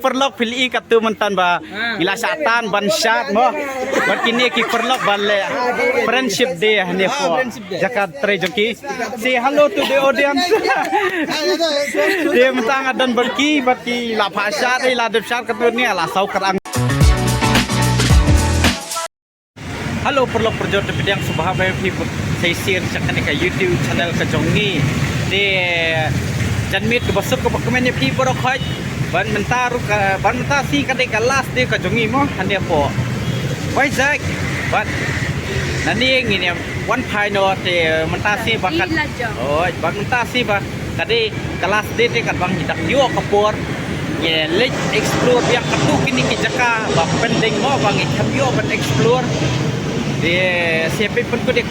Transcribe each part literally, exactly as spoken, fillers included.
Paralok, phi la i katto mynta ba ngi la shah tan ban shad mo. Bad kine ki paralok ba leh Friendship Day hangne hapoh jaka trei jong ki. Say hello to the audience. Te mynta nga don bad ki, bad ki la phah shad, eh, la dep shad katto ne, la saw kyrang. Hello paralok parajor, te pdiang sngewbha ba phi sa shisien sha kane ka YouTube channel ka jong ngi. Te janmiet kaba suk kaba kmen ïa phi baroh khoit. Bad mynta ruh ka, bad mynta sngi ka dei ka last day ka jong ngi mo, hangne hapoh Vizag. Bad nangne ngin ïa wan phai noh, te mynta sngi ba ka, oi, bad mynta sngi ba ka dei ka last day, te katba ngi dang ïoh ka por ngi leit explore biang katto kine ki jaka ba pending mo ba ngi hap ïoh ban explore. Te sa peit pynkut ïa,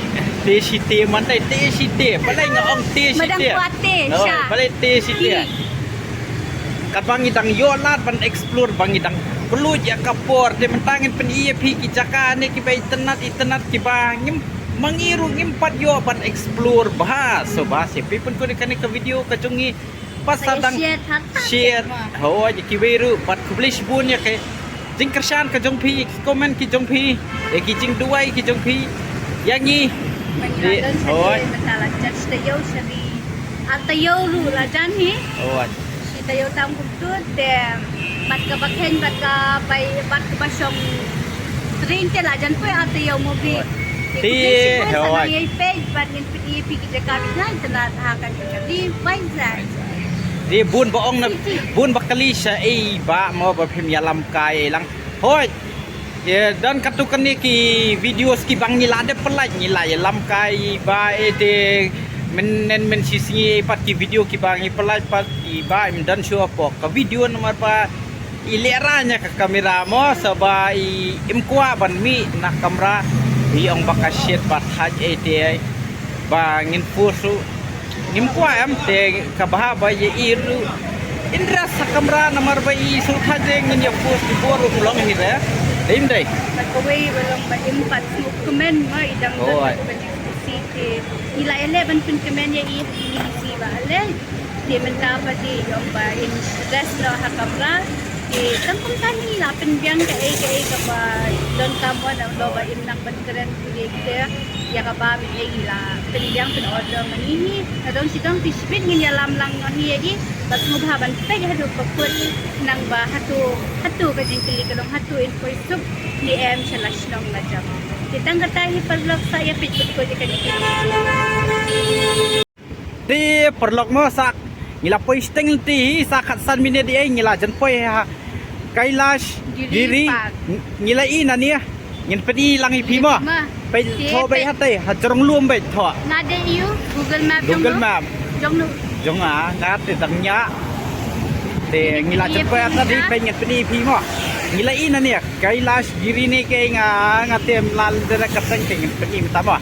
te shi te mynta, te shi te, balei nga ong te shi te? Oi, balei te shi te? Katba ngi dang ïoh lad ban explore, ba ngi dang pynlut ïa ka por, te mynta ngin pyni ïa phi ki jaka ne kiba itynnat itynnat kiba ngim, ma ngi ruh ngim pat ïoh ban explore bha. So ba sa peit pynkut ïa kane ka video ka jong ngi. Pat sa dang share, hooid, ïa kiwei ruh, bad khublei shibun ïa ki jingkyrshan ka jong phi, ïa ki comment ki jong phi, ïa ki jingduwai ki jong phi ïa ngi. Hooid. Ar taïew ruh la jan hi. Hooid. Shi taïew tam kumtu te, bad kaba kheiñ bad kaba, bad kaba shong train te la jan poi ar taïew mo bri. Te, hooid. Te bun ba ong na, bun ba kylli sha i Bah mo ba phim ïalam kai lang. Hooid. Ïa, don katto katne ki videos kiba ngi la dep pynlait, ngi la ïalam kai i Bah, eh, te mynne mynshisngi pat ki video kiba ngi pynlait pat i Bah im don shuh hapoh ka video namar ba i lehraiñ ïa ka kamera mo, sa ba i im kwah ban mih na kamera, i ong ba ka shit ba thait, eh, te ba ngin force ruh ngim kwah em, te kaba bha ba ïa i ruh interest ha kamra namar ba i sngewthuh te ngin ïa post ki bor ruh long hi re. Dei ym dei? Bad kawei ba long ba im pat sngewkmen ma i dang don ban ïa post te i la ïaleh ban pynkmen ïa i ha ki ni si ba ale. Te mynta pat i ong ba interest noh ha kamra. Te tang kumta hi la pynbiang kaei kaei kaba donkam mo na u ba im nang ban kren. Ïa kaba mynta i la pynbiang pyn-order ma ngi hi. Nadong shidong te shibit ngin ïalam lang noh hi ïa i. Bad sngewbha ban peit haduh ba kut nang ba hato, hato ka jingkylli ka long hato in poi suk ne em sha la shnong la jam. Te tang kata hi paralok sa ïa peit ba kut ïa kane ka Te paralok mo sa ngi la poi shiteng lynti hi sa khatsan minit ïa ngi la jan poi ha Kailash Giri. Ngi la i na nia ngin pyni lang ïa phi mo. Peit tho beit hatei ha jrong lum beit tho. Nga dei ïa u Google Map. Google Map. Jong nu. Jong nga nga te dang nia. Te ngi la jan poi hatei peit ngin pyni ïa phi mo. Ngi la i na nia Kailash Giri ne ke nga nga te la lynti ka teng te ngin pyni mynta mo.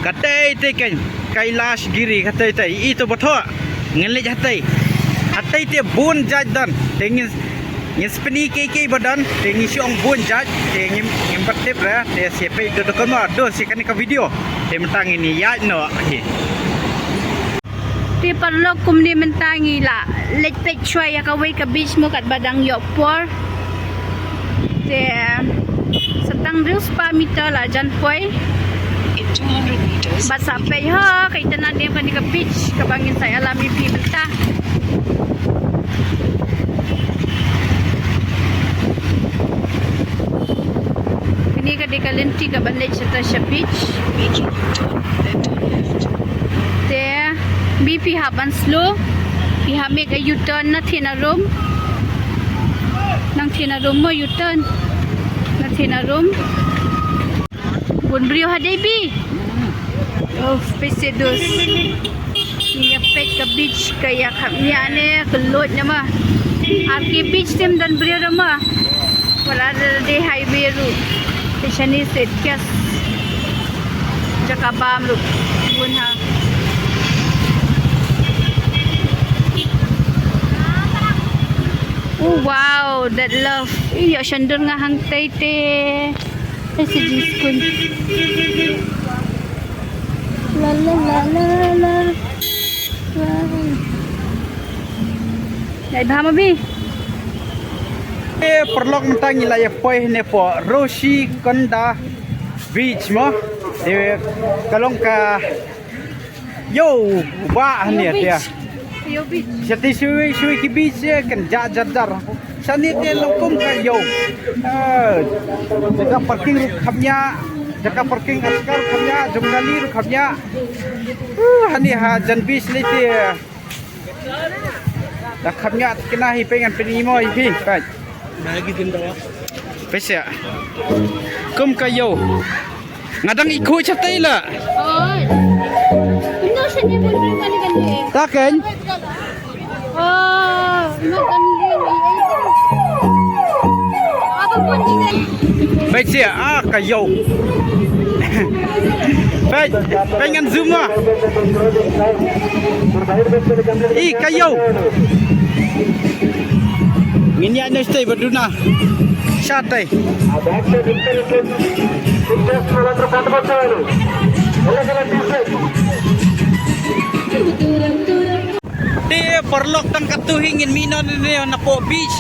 Katei te kein Kailash Giri katei te i to ba thoh. Ngin leit hatei. Hatei te bun jait don. Te ngin ngin sa pyni kiei kiei ba don. Te ngi shu ong bun jait. Te ngim ngim pat tip re. Te sa peit to to kon mo. To sa kane ka video. Te mynta ngin ïaid noh hi. Te paralok kumne mynta ngi la leit peit shuwa ïa kawei ka beach mo katba dang ïoh por. Te sa tang hynriew spah meter la jan poi. Bad sa peit ho ka itynnad ne em kane ka beach kaba ngin sa ïalam ïa phi mynta. Kane ka dei ka lynti kaba leit shata sha beach. Te phi hap ban slow. Phi hap make a U-turn na Thena Room. Nang Thena Room mo U-turn. Na Thena Room. Bun briew ha dei bi. Oh, peit sa dus. Ngi ïa peit ka beach ka ïa kham ïa ne ka lod ne ma. Ar ki beach tim don briew ne ma. Wala da dei highway ruh. Te shane set kias. Jaka bam ruh. Bun ha. Oh wow, that love. Ïa shandor nga hangtei te. Te sa jiskun. La la la la la. Wow. Dei bha ma bi. Eh, paralok, mynta ngi la ïa poi ne poi Roshikonda Beach mo. Te ka long ka ïew ba hangne te. Ïew beach. Sha te shuh shuh ki beach, eh, kan ja ja dar. Shane te long kum ka ïew. Eh, jaka parking ruh kham ñiah, jaka parking askar kham ñiah, jong kali ruh kham ñiah. Uh, hangne ha jan beach lei te. Da kham ñiah te kane hi, peit ngan pyni mo ïa phi, peit. Peit sha. Kum ka ïew. Nga dang i khuid shatei la. Oi. Kumno shane bun bun kane kane. Ta kein. Oh, kumno kane. Apa pun kita. Peit sha, ah, ka ïew. Peit, peit ngan zoom ah. I ka ïew. Ngin ïaid noh shatei ba duna. Shatei. Te paralok, tang katto hi ngin mih noh ne napoh beach.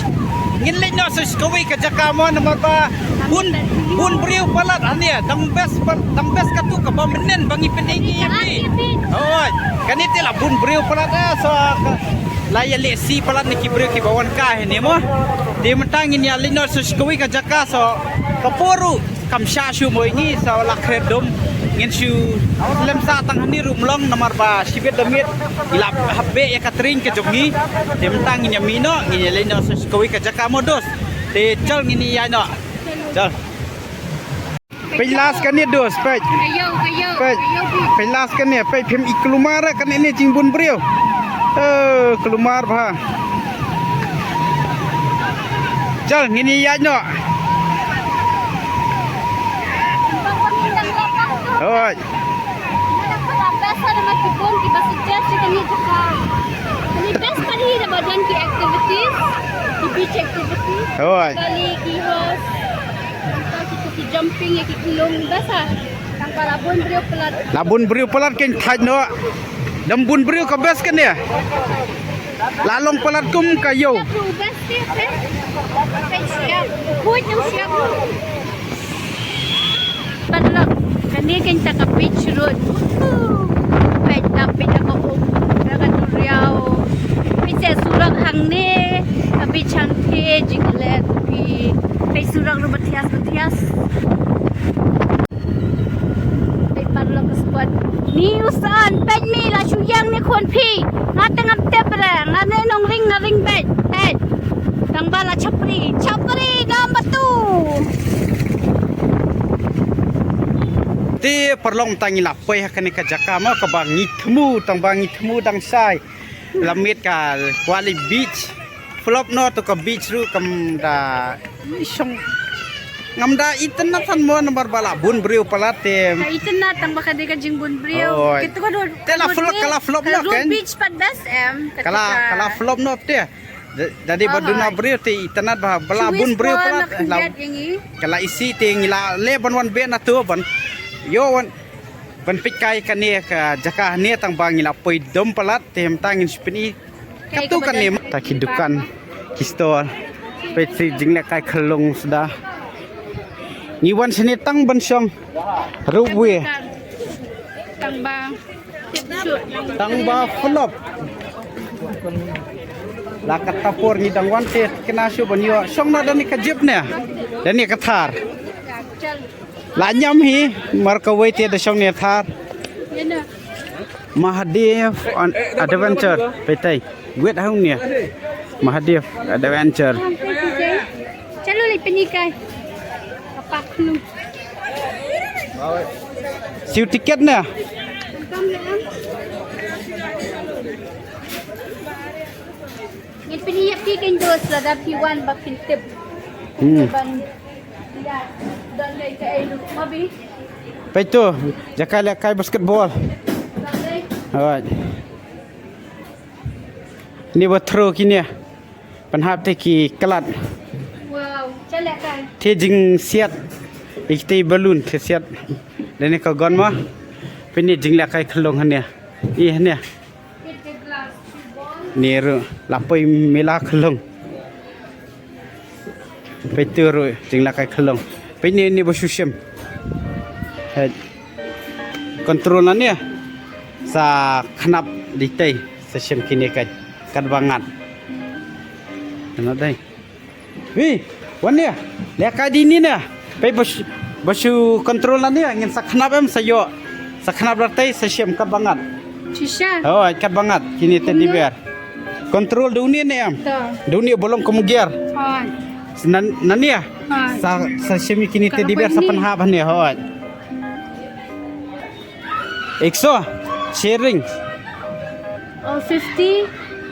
Ngin leit noh sa shi kawei ka jaka mo namar ba bun, bun briew palat hangne. Dang best pal-, dang best katto kaba mynnin ba ngi pyni ïa phi. Hooid. Kane te la bun briew palat, eh, so ka, la ïalehsi palat ne ki briew kiba wan kai hangne mo. Te mynta ngin ïa leit noh sa shi kawei ka jaka, so ka por ruh kam shah shuh mo ïa ngi, sa la khreh dum. Ngin shu slem sah tang hangne ruh mlong namar ba shibit da miet ngi la hap beh ïa ka train ka jong ngi. Te mynta ngin ïa mih noh, ngin ïa leit noh sa shi kawei ka jaka mo dos. Te chal ngin ïa noh. Chal. Peit last kane dos, peit. Ka ïew, ka ïew, peit. Ka ïew beach. Peit last kane, peit phim i kulmar kane ne jingbun briew. Eh, kulmar bha. Chal ngin ïa ïaid noh. Hooid. Best pat hi da ba don ki activities, ki beach activities. Hooid. Kali ki horse, ki, ki jumping ïa ki khunlung, best ah. Tang ba la bun briew palat. La bun briew palat kein thait noh. Dang bun briew ka best kane. La long palat kum ka ïew. Best. Paralok, kane kane ka beach road. Peit da, peit da ka um, da ka duriaw. Peit sha surok hangne, ka beach hangtei jingleh phi. Peit surok ruh ba thias ba thias. Peit paralok ka spot. Ni u san, peit ni la shu ïeng ni khun phi. Nga te ngam tip re, nga ne nongring nga ring beit. Peit. Tang ba la chapri, chapri ngam batu. Te paralok, mynta ngi la poi ha kane ka jaka mo kaba ngi thmu, tang ba ngi thmu dang shai. La miet ka Kwali Beach. Flop noh to ka beach ruh kam da shong. Ngam da itynnad than mo namar ba la bun briew palat te. Ka itynnad tang ba ka dei ka jingbun briew. Oi. Kito ka dei te la flop, ka la flop noh kan. Beach pat best em. Ka la, ka la flop noh te. Da-, dadi ba duna briew te itynnad ba, ba la bun briew palat. Ka la isih te ngi la leh ban wan beh na to ban. Ïoh wan. Ban peit kai kane ka jaka ne tang ba ngi la poi dum palat te mynta ngin shu pyni. Katu kane ma. Ta ki dukan, ki store. Peit shi jingleh kai khyllung suda. Ngi wan shane tang ban shong. Ruh wei. Tang ba. Tang ba flop. La kata por ngi dang wan te kane shu ban ïoh shong na dane ka jeep ne. Dane ka Thar. La ñiam hi, mar kawei te da shong ne Thar. Mahadev on Adventure, peit tai. Wet hang ne. Mahadev Adventure. Chalo le pini kai. Kapak lu. Siew tiket ne. Ngin pyni ïa phi kein dos lada phi wan ba phin tip. Hmm. Ban ïa don lei kaei ruh ma bi. Peit to, jaka leh kai basketball. Don lei. Alright. Ni ba throw kine. Pynhap te ki klat. Wow, cha leh kai. Te jingsiat. Ïa kitei balloon te siat. Dane ka gon ma. Peit ne jinglehkai khyllung hangne. Ïa hangne. Ne ruh la poi mela khyllung. Peit tu ruh jinglehkai khyllung. Peit ne ne ba shu shim. Hei. Control na ne. Sa khnap di tei sa shim kine ka kat ba ngat. Kena dei. Wi, wan ne. Lehkai di ni ne. Peit ba shu, ba shu control na ne ngin sa khnap em sa ïoh. Sa khnap da tei sa shim kat ba ngat. Shisha. Oh, kat ba ngat kine teddy bear. Control da une ne em. To. Da une ba long kum gear. Hooid. Na, na ne. Hooid. Sa, sa shim kine teddy bear sa pynhap hangne hooid. Ek so, sharing. Oh, fifty.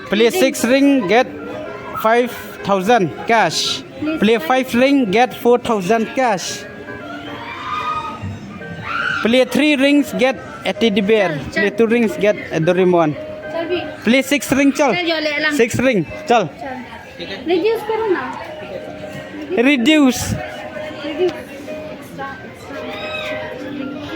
Play six ring, get five thousand cash. Play five ring, get four thousand cash. Play three rings, get a teddy bear. Chal, chal. Play two rings, get a Doraemon. Chal, Bi. Play six ring, chal. Chal, yo, le lang. Six ring, chal. Chal. Reduce करो ना। Reduce।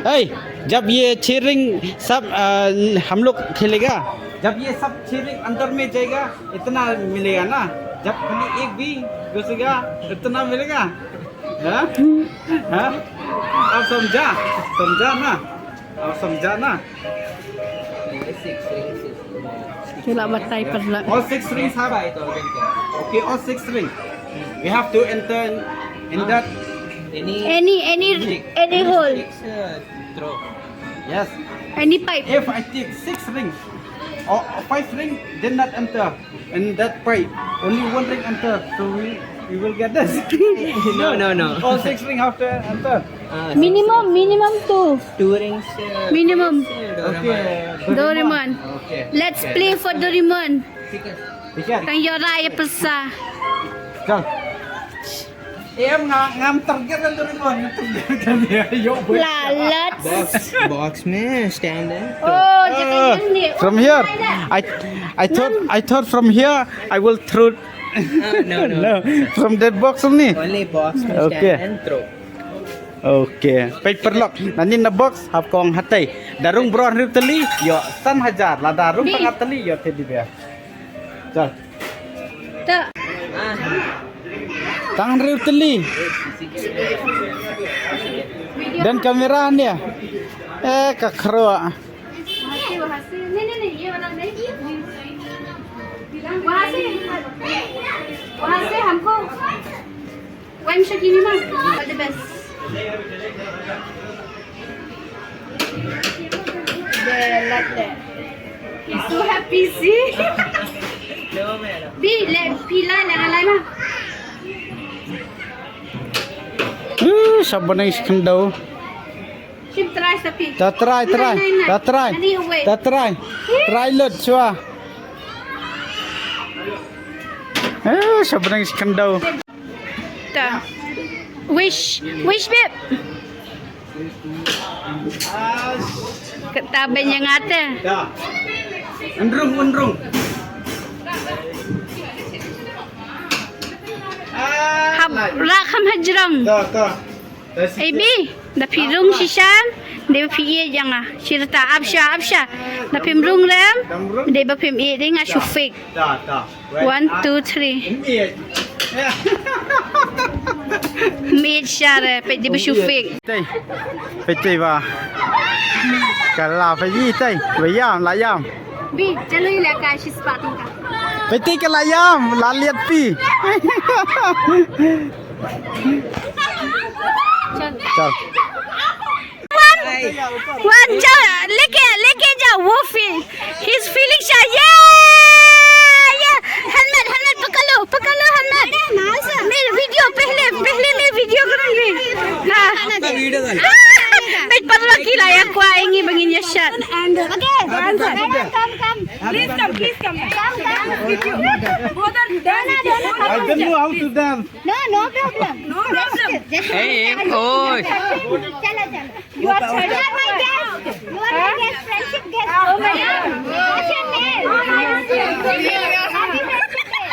Hey, जब ये छह रिंग सब, अ, हम लोग खेलेगा, जब ये सब छह रिंग अंदर में जाएगा, इतना मिलेगा ना। जब खाली एक भी घुसेगा, इतना मिलेगा। हाँ? हाँ? अब समझा? समझा ना? Awesome, Jana. Six rings is Kila batai pernah. All six rings have. Five thousand. Okay, all six rings. We have to enter in, in that. Any, any, any hole. Six, uh, throw. Yes. Any pipe. If I take six rings, or five rings, did not enter. And that pipe, only one ring enter, so we, we will get this. No, no, no. All six ring have to enter. Ah, minimum, minimum two. Two rings. Uh, minimum. Two rings, uh, Doraemon. Okay, Doraemon. Okay. Let's play for Doraemon. ठीक है. ठीक है. Tang yora ya pesa. चल. Em nga ngam target kan tu rimon, ngam target kan dia. Yo, boy. Lalat. Box, box में stand है. Oh, jadi ini. From here. I, I thought, I thought from here I will throw. Ah, no, no. No, from that box only. Only box में stand and throw. Okay. Peit paralok. Nangne na box hap kong hatei. Da rung bron riu teli, yo san hajar. Lada rung tang teli, yo teddy bear. Chal. Tang riu teli. Dan kamera ni. Eh, ka khro. वहाँ से, वहाँ से। नहीं, नहीं, नहीं, ये वाला नहीं। वहाँ से, वहाँ से हमको Wan Shakini ma. All the best. He's so happy, see? Bi, le, pila, le, le, ma. Uh, sabanang skandau. Shim try sa pi. Ta try, try. Ta try. Ta try. Try lut shuwa. Eh, sabanang skandau. Ta. Wish, wish, babe. Kata banyang ate. Undrung, undrung. Hap, rak ham hajrong. Ta, ta. Ei Bi, da phi rung shisha, da phi ïeit ïa nga. Shirta, ap sha, ap sha. Da phim rung rem, da ba phim ïeit ïa nga shu fake. One, two, three. Ym ïeit sha re, peit da ba shu fake. Tei. Peit tei ba. Ka la peit tei. Ba ïam, la ïam. Bi, chalo ila ka shi spot ka. Peit tei ka la ïam, la liat pi. चल। वन, वन, जाओ, लेके, लेके जाओ, वो फी-, he's feeling shy, ये, ये, helmet, helmet पकड़ लो, पकड़ लो helmet। मेरी वीडियो पहले, पहले मैं वीडियो करूँगी। हाँ। मैं पतला की लाया, कुआ एंगी बंगिन ये शट। Okay, come, come, please come, please come। I don't know how to dance. No, no problem. No problem. Just Hey, just oh. चलो, चलो। You are my guest. You are my guest, friendship guest। Oh my God। What's your name? Happy friendship day।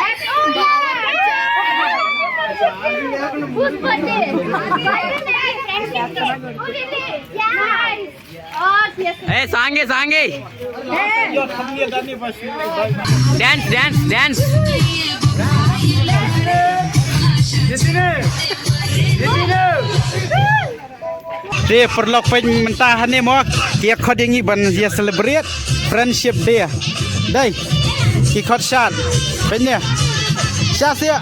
Whose birthday? Friendship day। Yeah। Nice। Oh, Eh, sange, sange. Dance, dance, dance. Te paralok, peit mynta hangne mo, ki ïa khot ïa ngi ban ïa celebrate Friendship Day. Dei ki khot shad. Peit ne. Sha sia.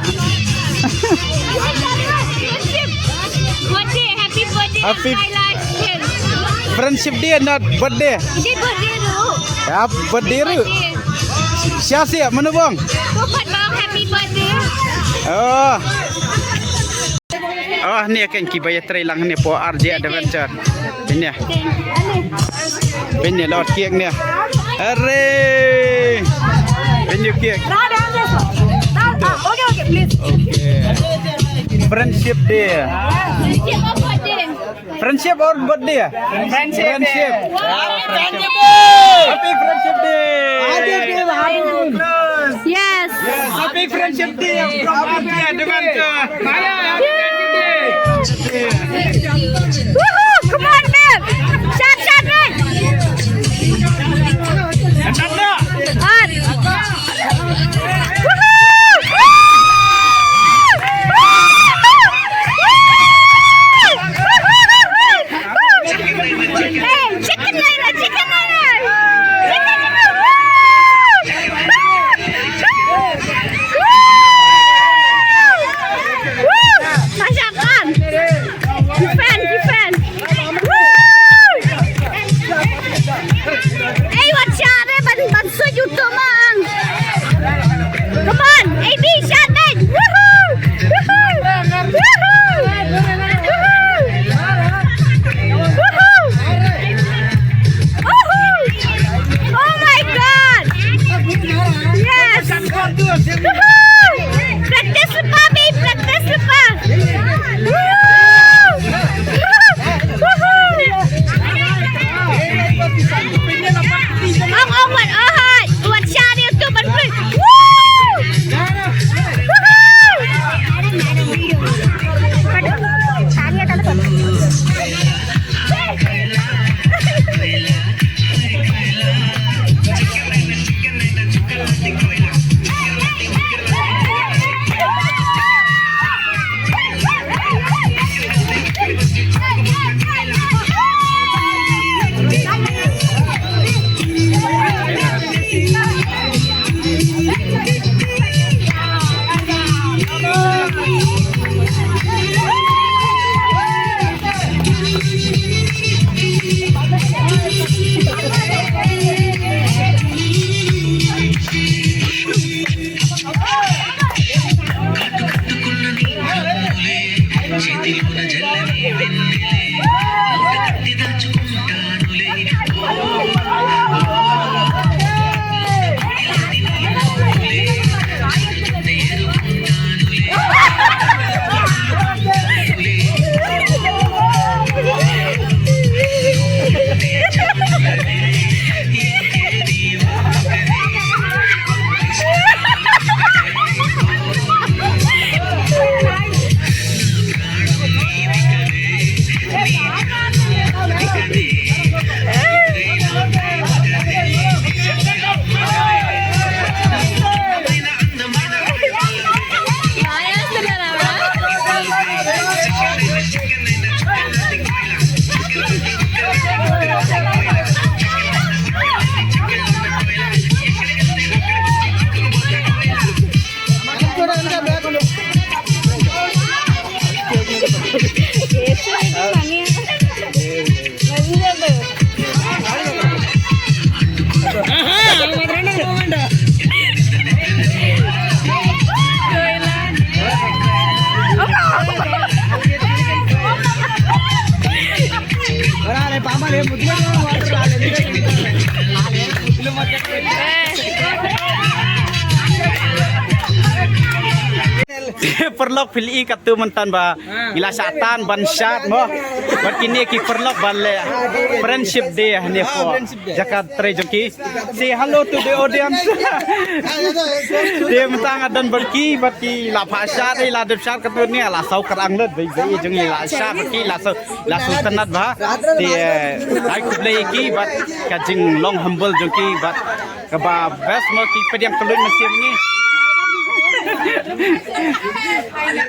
Birthday, happy birthday, Happy Kailash Hill. Friendship Day, not birthday. Is it birthday ruh? Ya, birthday ruh. Birthday. Sha sia, mano bang? Ko khot bang, happy birthday. Oh. Oh, ni kan kiba ïatrei lang ni po R J Adventure. Peit ne. Peit ne, la ot cake ne. Are. Peit ne cake. Okay, okay, please. Okay. Friendship Day. Friendship or birthday? Friendship. Friendship. Wow, friendship. Happy Friendship Day. Yes. Yes, happy Friendship Day from R J Adventure. Happy Friendship Day. Woohoo! Come on, babe. Shot, shot, babe. Shot. Woohoo! Hey, chicken later, chicken later. Chicken later. Woo! Woo! Woo! Masha Allah. Defend, defend. Woo! Ei, wat share ban, ban suit YouTube mang. Come on, A B, shot, bang. Woohoo! Woohoo! Woohoo! Woohoo! Woohoo! Oh my God! Yes! Woohoo! Practice lypa, babe, practice lypa. Woohoo! Woohoo! Ong, ong, wat, oh, hai. Wat share YouTube ban pynlong. Woo! Woohoo! Paralok, phi la i katto mynta ba ngi la shah tan ban shad mo. Bad kine ki paralok ba leh Friendship Day hangne hapoh jaka trei jong ki. Say hello to the audience. Te mynta nga don bad ki, bad ki la phah shad, eh, la dep shad katto ne, la saw kyrang lut, ba ïeit jong ngi la shad bad ki, la saw, la sngewtynnat bha. Te, eh, ai khublei ïa ki bad ka jinglong humble jong ki bad kaba best mo, ki pdiang kylluid mynsiem ngi.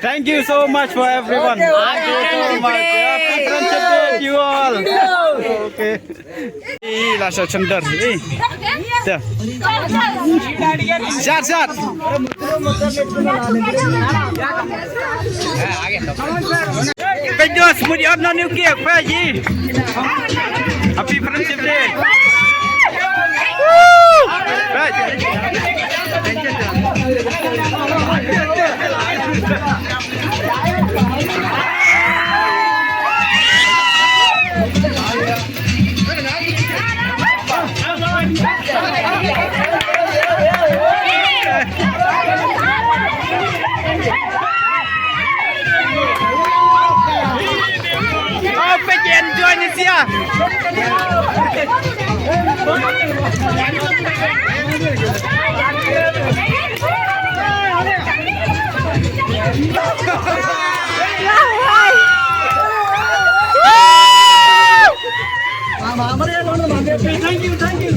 Thank you so much for everyone. Thank you so much. Happy Friendship Day to you all. Okay. Ih, la sa cender. Ih. Dah. Sat, sat. Pejos, mudi on non yuk kiak, Pak Haji. Happy Friendship Day. Woo! Right. Oh, pek enjoy ni sia. Thank you, thank you.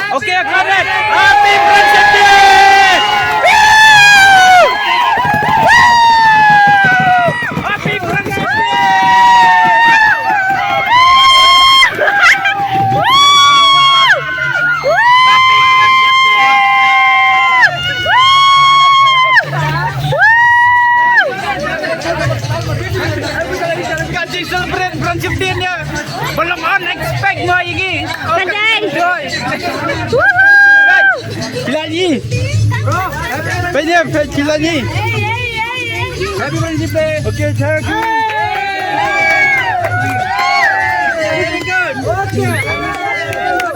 Okay, got it. Happy Friendship Day! Happy Friendship Day! Ka jingcelebrate Friendship Day ïa. Ba long unexpect mo ïa ngi. Ka dei. Woohoo! Phi la ngi. Phi la ngi. Happy Friendship Day. Okay, thank you. Very good. Okay.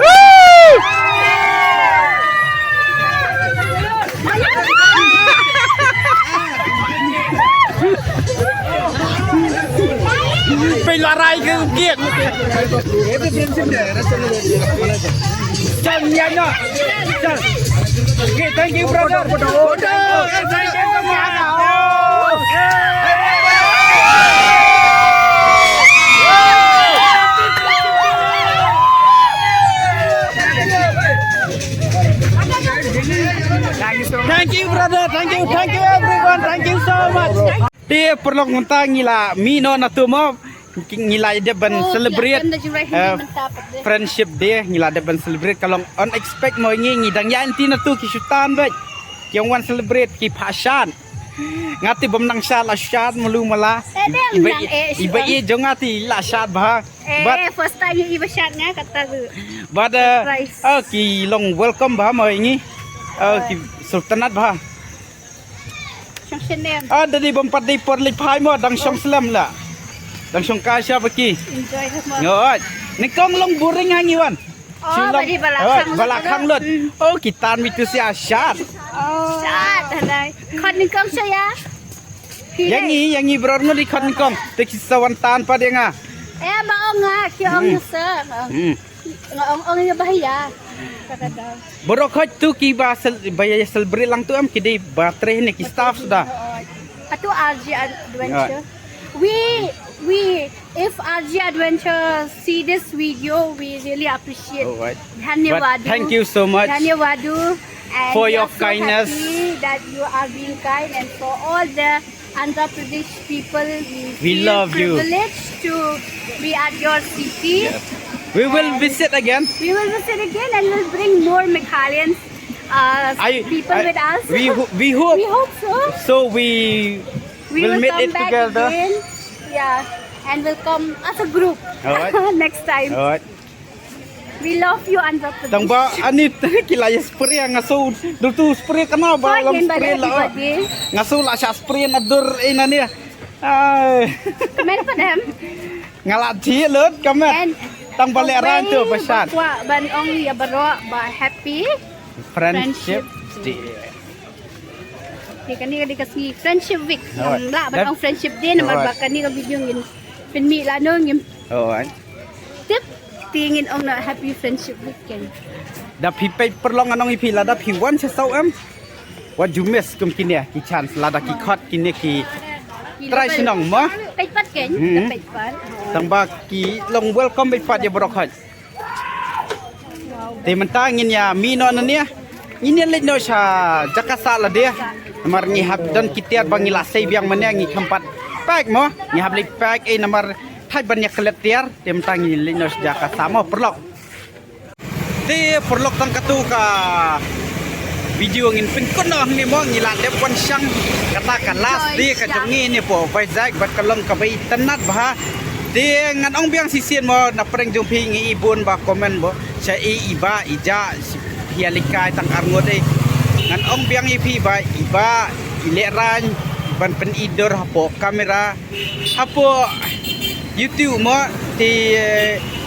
Woo! Pynlarai ke kiak. Chan ïa na. Chan. Okay, thank you, brother. Thank you so much. Thank you, brother. Thank you, thank you, everyone. Thank you so much. Te paralok, mynta ngi la mih noh na tu mo, ngi la dep ban celebrate, eh, Friendship Day, ngi la dep ban celebrate, ka long unexpect mo ïa ngi, ngi dang ïaid lynti na tu, ki shu tan beit, ki ong wan celebrate, ki phah shad. Nga te bym nang shad la shad malu mala. Iba i jong nga te la shad bha. Eh, but, eh, first time ïa i ba shad nga kata tu. But, eh, surprise. Oh, ki long welcome bha mo ïa ngi. Oh, ki sngewtynnat bha. Shong snem. Ah, da dei bym pat dei por leit phai mo, dang shong slem la. Dang shong kai sha ba ki. Enjoy mo. Ngot. Nyngkong long boring ha ngi wan. Oh, ba dei ba la khang lut. Ba la khang lut. Hmm. Oh, ki tan mi tu sia shad. Oh. Shad, alai. Khot nyngkong sha ïa. Ïa ngi, ïa ngi bror ngut i khot nyngkong. Te ki sa wan tan pat ïa nga. Eh, ba ong nga, ki ong nga sa. Hmm. Nga ong ong ïa ba ïa. Kata dah. Baroh khoit tu ki ba sel-, ba ïa celebrate lang tu em ki dei ba trei ne ki staff suda. Atu R J Adventure. Alright. We, we, if R J Adventure see this video, we really appreciate. Alright. Dhanyawad. But thank you so much. Dhanyawad. And for your kindness. We are so happy that you are being kind, and for all the Andhra Pradesh people, we feel privileged to be at your city. Yes. We will visit again. We will visit again and we'll bring more Meghalayan, uh, people with us. We ho-, we hope. We hope so. So we will meet it together. We will come back again. Yeah, and we'll come as a group next time. All right. All right. We love you, Andhra Pradesh. Tang ba ani ki la ïa spray nga so dur tu spray kana ba lam spray la. Nga so la sha spray na dur ina ne. Ai. Kmen pat em. Nga la thied lut kmen. Tang ba lehrain tu ba shad. Kwah ban ong ïa baroh ba happy Friendship Day. Te kane ka dei ka sngi Friendship Week. Ngam lah ban ong Friendship Day namar ba kane ka video ngin pynmih lano ngim tip te ngin ong na Happy Friendship Week kan. Da phi peit paralok ngan ong ïa phi lada phi wan sha Saw em. Wat ju miss kum kine ki chance lada ki khot kine ki trai shnong mo. Peit pat kan. Peit pat. Tang ba ki long welcome beit pat ïa baroh khot. Te mynta ngin ïa mih noh nangne. Ngin ïa leit noh sha jaka sah lade. Namar ngi hap don ki tiar ba ngi la sei biang mynne ngi kham pat pack mo. Ngi hap leit pack ei namar thait ban ïa klet tiar. Te mynta ngin leit noh sha jaka sah mo paralok. Te paralok tang katto ka video ngin pynkut noh hangne mo ngi la dep wan shang kata ka last day ka jong ngi ne po Vizag bad ka long kaba itynnad bha. Te ngan ong biang shisien mo na pdeng jong phi ngi i bun ba comment mo sha i i ba i ja phi ïa leit kai tang arngut ei. Ngan ong biang ïa phi ba i ba i lehrain ban pyni dur hapoh camera. Hapoh YouTube mo te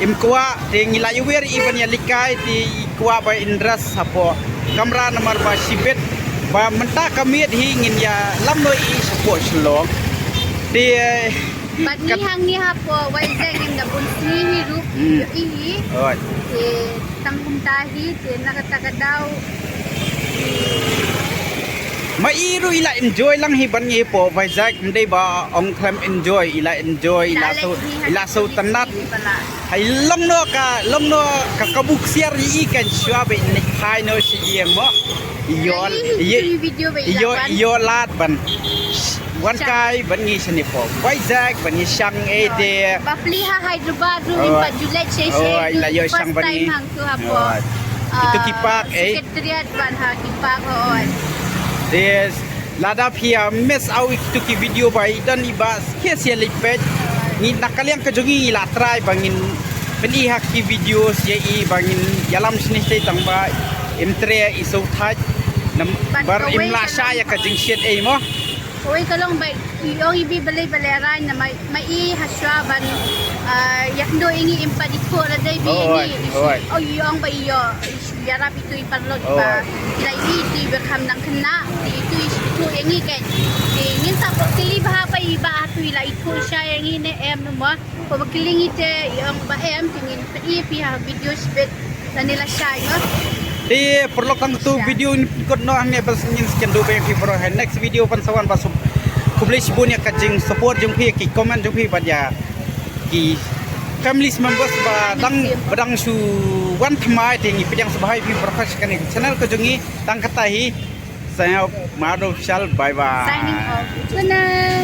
im kwah te ngi la ïawer i ban ïa leit kai te i kwah ba interest hapoh camera namar ba shibit ba mynta ka miet hi ngin ïalam noh i shapoh Shillong. Te bad ngi hangne hapoh Vizag ngim da bun sngi hi ruh ïohi hi. Te tang kumta hi te na kata ka daw. Ma i ruh i la enjoy lang hi ban ngi hapoh Vizag. Ym dei ba ong khlem enjoy i la enjoy i la shu i la shu tynnad. Hai long noh ka long noh ka kabu ksiar i kan shuwa ba i nek phai noh shi ïeng mo. Ïoh ïoh ïoh lad ban wan kai ban ngi shane po Vizag ban ngi shang ei te. Ba pli ha Hyderabad ruh ngim pat ju leit shisha. Oh, i la ïoh shang ban ngi. First time hangtu hapoh. Itu ki park ei. Secretariat ban ha ki park hoi. Yes. Lada phi ïa miss out ïa kitu ki video ba i don i ba skes ïa leit peit. Ngi na ka liang ka jong ngi ngi la try ba ngin pyni ha ki video ïa i ba ngin ïalam shane shatei tang ba im treh i shu thait. Namar im lah shah ïa ka jingshit ei mo. Oi ka long ba i ong i bi balei balei rain na mai mai i ha shwa ban ïa kynduh ïa ngi im pat i thuh la dei bi ngi. Oh i ong ba i ïoh. Ïarap itu i paralok i ba i la ïohi itu i ba kham nang khynnah. Te itu i shu thuh ïa ngi kein. Te ngin sa pynkylli bha ba i ba ha tu i la ïathuh sha ïa ngi ne em, mo. Ko ba kylli ngi te i ong ba em te ngin pyni phi ha video shibit lane lashai, mo. Te paralok tang tu video ngin pynkut noh hangne bas ngin sa ïakynduh bad phi baroh ha next video ban sa wan bas. Khublei shibun ïa ka jingsupport jong phi, ki comment jong phi bad ïa ki families members ba dang ba dang shu wan thymmai te ngi pdiang sngewbha ïa phi baroh sha kane ka channel ka jong ngi. Tang kata hi. Sign out, Mado Shal, bye bye. Signing off. Good night.